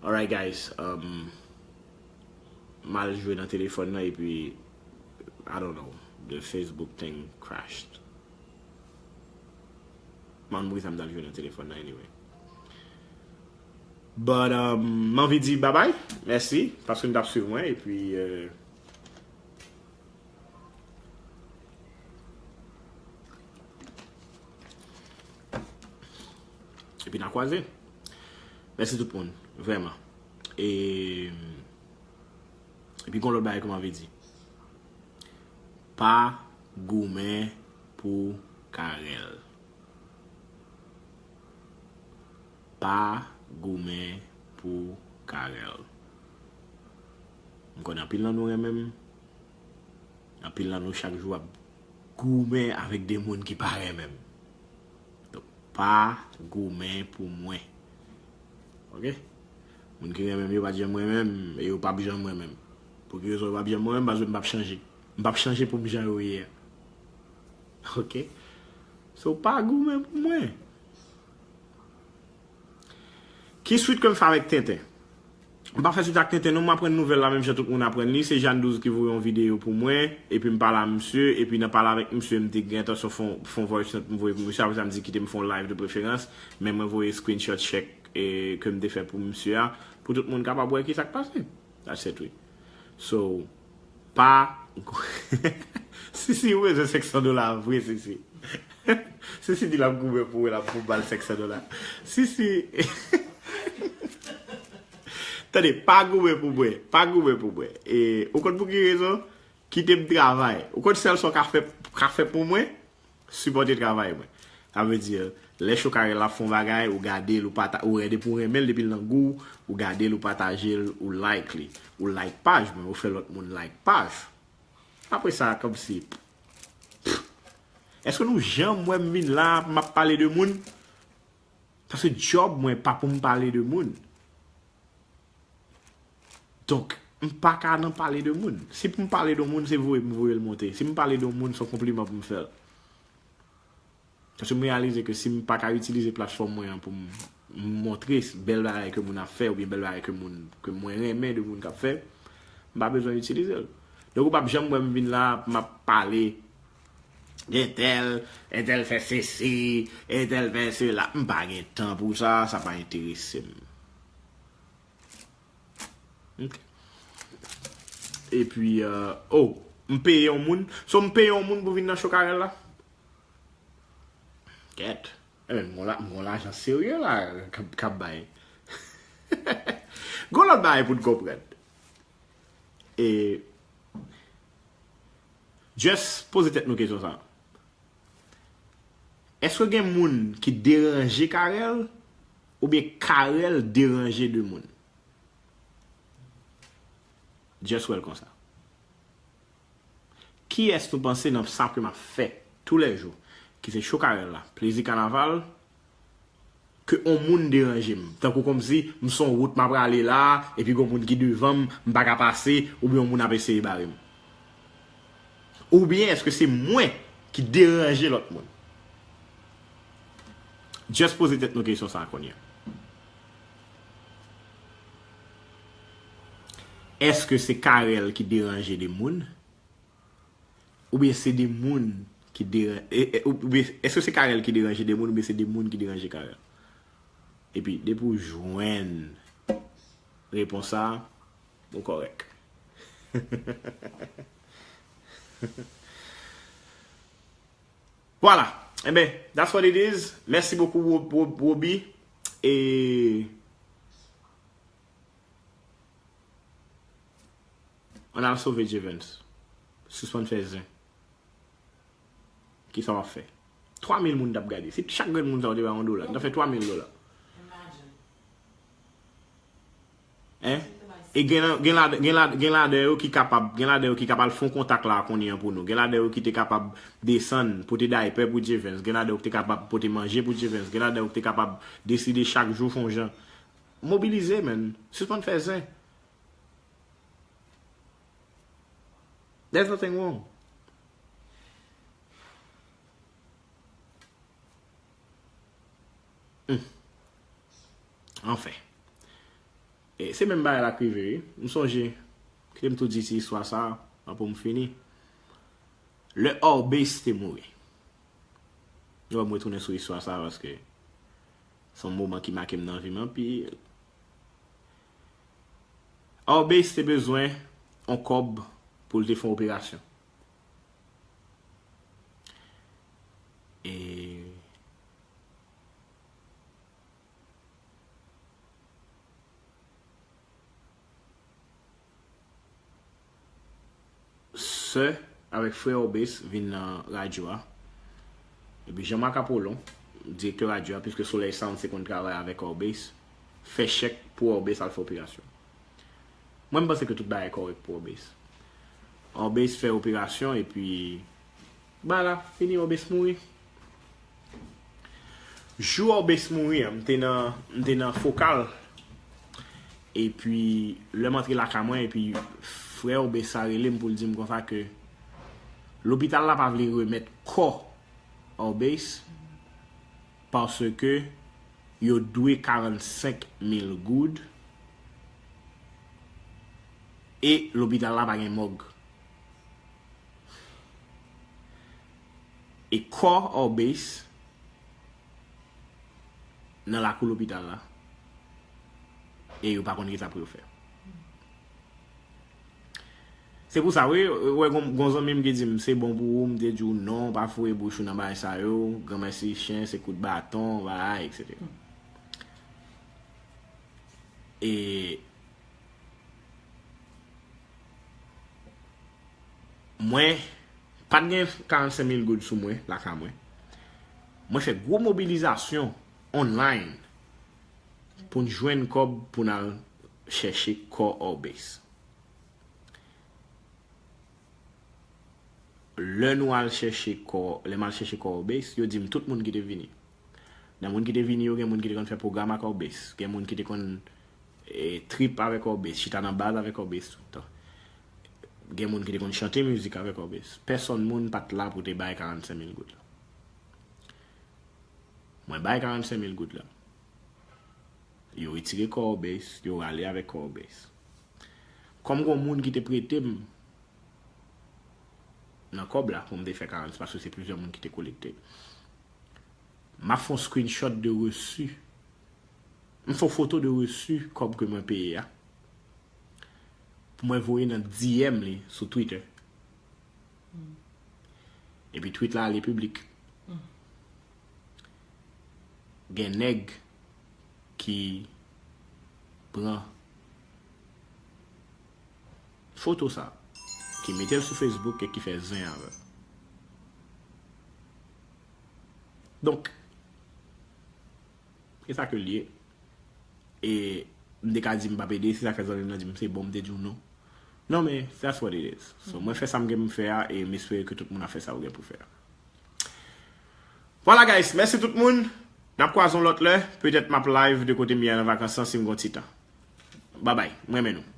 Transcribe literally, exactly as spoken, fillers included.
Alright, guys. Um, m al jwe nan telefòn nan epi, I don't know, the Facebook thing crashed. M pa konn poukisa m t al jwe nan telefòn nan, anyway. But, um, m anvi di babay, mèsi, paske n t ap swiv mwen, epi, euh, epi n a kwaze. Mèsi tout moun, vrèman. E, epi gon lòt bagay ke m anvi di. Pa goumen pou Carel. Pa goumen pou Carel. M konnen anpil nan nou renmen m. Anpil nan nou chak jou ap goumen avèk de moun ki pa renmen m. Donk, pa goumen pou mwen. Oke? Moun ki renmen m yo pa t janm renmen m, e yo p ap janm renmen m. Pou ki rezon yo p ap janm renmen m? Paske m p ap chanje. M p ap chanje pou m jan yo ye a. Oke? So, pa goumen pou mwen. Ki swit ke m fè avèk Tenten? M pa fè swit ak Tenten non, m aprann nouvèl la menm jan tout moun aprann li. Se Jeanne Douze ki voye yon videyo pou mwen, epi m pale a misye, epi nan pale avèk misye, m te gen entansyon fè yon, fè yon voice note m voye pou misye, apre sa m di kite m fè yon live de preferans, men mwen voye screenshot chèk, e, ke m te fè pou misye a, pou tout moun kapab wè kisa k pase. That's it, wi. So, pa, Sisi, ou bezwen senk san dola vre, Sisi. Sisi di l ap goumen pou ou, l ap pou ba l senk san dola. Sisi. Tande, pa goumen pou mwen, pa goumen pou mwen. E, ou konn pou ki rezon? Kite m travay. Ou konn sèl sa w ka fè, ka fè pou mwen? Sipòte travay mwen. Sa vle di, lè Chokarèl ap fè yon bagay, ou gade l, ou pata-, ou rèd epi w renmen l depi l nan gou w, ou gade l, ou pataje l, ou like li. Ou like paj mwen, ou fè lòt moun like paj. Apre sa, kòmsi, èske nou janm wè m vin la, m ap pale de moun? Paske djòb mwen pa pou m pale de moun. Donk, m pa ka nan pale de moun. Si pou m pale de moun, se voye m voye l monte. Si m pale de moun, se yon konpliman pou m fè l. Paske m reyalize ke si m pa ka itilize platfòm mwen an pou m, m montre s-, bèl bagay ke moun ap fè oubyen bèl bagay ke moun, ke mwen renmen de moun k ap fè, m pa bezwen itilize l. Donk, ou p ap janm wè m vin la, m ap pale de entèl, entèl fè sesi, entèl fè sela. M pa gen tan pou sa, sa pa enterese m. Ok. Epi, euh, oh, m peye yon moun. So, m peye yon moun pou vin nan Chokarèl la? Kèt. Ebyen, m gon la, m gon lajan serye la, k ap, k ap bay. Gon lòt bagay pou n konprann. E, just poze tèt nou kesyon sa. Èske gen moun ki deranje Carel oubyen Carel deranje de moun? Just wè l konsa. Kiyès nou panse nan sa ke m ap fè toulèjou, ki se Chokarèl la, plezi kanaval, ke on moun deranje m? Tankou kòmsi m se on wout m ap prale la, epi gon moun ki devan m, m pa ka pase, oubyen on moun ap eseye bare m. Oubyen èske se mwen ki deranje lòt moun? Just poze tèt nou kesyon sa a kounye a. Èske se Carel ki deranje de moun? Oubyen se de moun ki deran-, e, e, oubyen, èske se Carel ki deranje de moun oubyen se de moun ki deranje Carel? Epi, depi w jwenn repons sa a, ou kòrèk. Vwala. Enben, that's what it is. Mèsi bokou, Wo-, Wo-, Wobi. E ann al sove Jevens. Sispann fè zen. Kisa w ap fè? Twa mil moun t ap gade. Si chak grenn moun sa yo te bay yon dola, nou ta fè twa mil dola. Hein? E gen, gen la, gen la, gen ladan yo ki kapab, gen ladan yo ki kapab fè yon kontak la kounye an pou nou. Gen ladan yo ki te kapab desann, pote daypè pou Jevens. Gen ladan yo ki te kapab pote manje pou Jevens. Gen ladan yo ki te kapab deside chak jou fè yon jan. Mobilize, man. Sispann fè zen. There's nothing wrong. Hmm. Anfen. E se menm bagay la k rive, wi. M sonje, kite m tou di ti istwa sa, anvan pou m fini. Lè Orbase te mouri. Yo, m retounen sou istwa sa paske se yon moman ki make m nan vi m anpil. Orbase te bezwen yon kòb pou l te fè yon operasyon. E sè avèk frè Orbase vin nan radyo a. Epi Jean-Marc Apollon, direktè radyo a, piske Soleil Sound se konn travay avèk Orbase, fè chèk pou Orbase al fè operasyon. Mwen, m panse ke tout bagay kòrèk pou Orbase. Orbase fè operasyon, epi, ba la, fini, Orbase mouri. Jou Orbase mouri an, m te nan, m te nan Fokal. Epi, lè m antre lakay mwen, epi frè Orbase sa rele m pou l di m konsa ke lopital la pa vle remèt kò Orbase paske yo dwe karannsenk mil goud e lopital la pa gen mòg. E kò Orbase nan lakou lopital la. E yo pa konn kisa pou yo fè. Se pou sa, wi, wè, gon, gon zanmi m ki di m, "Se bon pou ou," m te di w, "Non, pa foure bouch ou nan bagay sa yo, granmèsi chen, se kout baton, bagay, et cetera" E mwen pa t gen karannsenk mil goud sou mwen, lakay mwen. Mwen fè gwo mobilizasyon online pou n jwenn kòb pou n al chèche kò Orbase. Lè nou al chèche kò, lè m al chèche kò Orbase, yo di m tout moun ki te vini. Nan moun ki te vini yo, gen moun ki te konn fè pwogram ak Orbase, gen moun ki te konn, e, trip avèk Orbase, chita nan baz avèk Orbase tout tan. Gen moun ki te konn chante mizik avèk Orbase. Pèsonn moun pa t la pou te bay karannsenk mil goud la. Mwen bay karannsenk mil goud la. Yo retire kò Orbase, yo rale avèk kò Orbase. Kòm gon moun ki te prete m nan kòb la pou m te fè karannsenk, paske se plizyè moun ki te kolekte. M ap fè yon screenshot de reçu. M fè yon foto de reçu kòb ke mwen peye a. Pou mwen voye nan D M li sou Twitter. Epi tweet la ale piblik. Gen nèg ki pran foto sa, ki mete l sou Facebook e ki fè zen avè l. Donk, e sa ke l ye. E m te ka di m p ap ede, se sa k fè zanmi m nan di m se bon, m te di w non. Non, men that's what it is. So, mwen fè sa m gen pou m fè a, e m espere ke tout moun ap fè sa yo gen pou fè a. Vwala, guys, mèsi tout moun. N ap kwaze yon lòt lè. Petèt m ap live de kote m ye a nan vakans lan si m gen yon ti tan. Babay, m renmen nou.